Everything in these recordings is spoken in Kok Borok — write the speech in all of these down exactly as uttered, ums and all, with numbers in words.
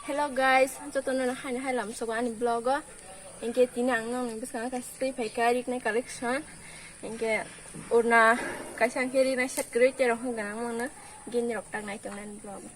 Hello guys, jotono no haino hai lamsogo ani vlog o. Hinkhe tini ang nokni bwskango kaisa twi phaikha riknai collection. Hinkhe urna kaisa hinkhe riknai set kwrwi terok hwnka ang mano. Hinkhe nirok tak nai tongnai ani vlog o.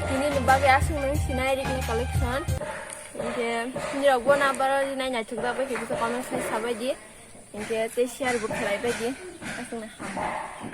Tini ni bagwi aswk nung sinai rikni collection. Hinkhe nirok bo na baro rinai naithok jak bai khe bisa comment sai sabai di. Hinkhe tei share bo khlai bai di. Aswk no ham.